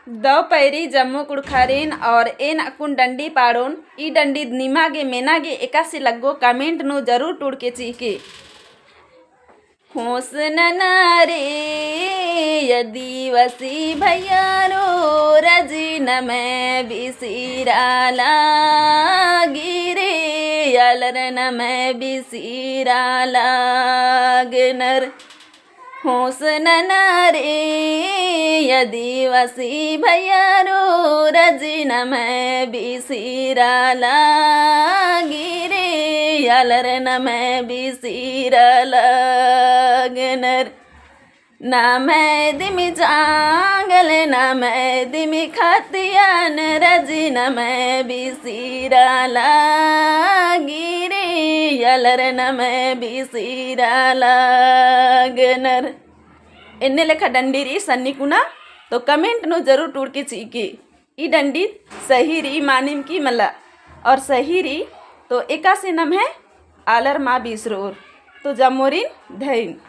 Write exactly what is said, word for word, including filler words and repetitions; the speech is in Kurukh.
दव पैरी जम्मो कुँड़ुख़ारिन और एन अक्कुन डंडी पाड़ोन। ई डंडी निमा गे मेना गे एकासे लग्गो comment नू जरूर टूड़के चिके। होस नना रे आदिवासी भैयारो, रजी नम्है बिसिरा लागी रे, आलर नम्है बिसिरा लागनर। होस नना रे आदिवासी भैयारो, रजी नम्है बिसिरा लागी रे, आलर नम्है बिसिरा लागनर। नम्है दिम जांगल, नम्है दिम खतियान, रजी नम्है बिसिरा लागी रे, आलर नम्है बिसिरा लागनर। एन्ने लेखा डंडी रई सन्नी कुना, तो comment नू जरूर टूड़के चिके। ई डंडी सही रई मानिम की मला, और सही रई तो एकासे नम्है आलर मा बिसरोर। तो जम्मोरिन धैन।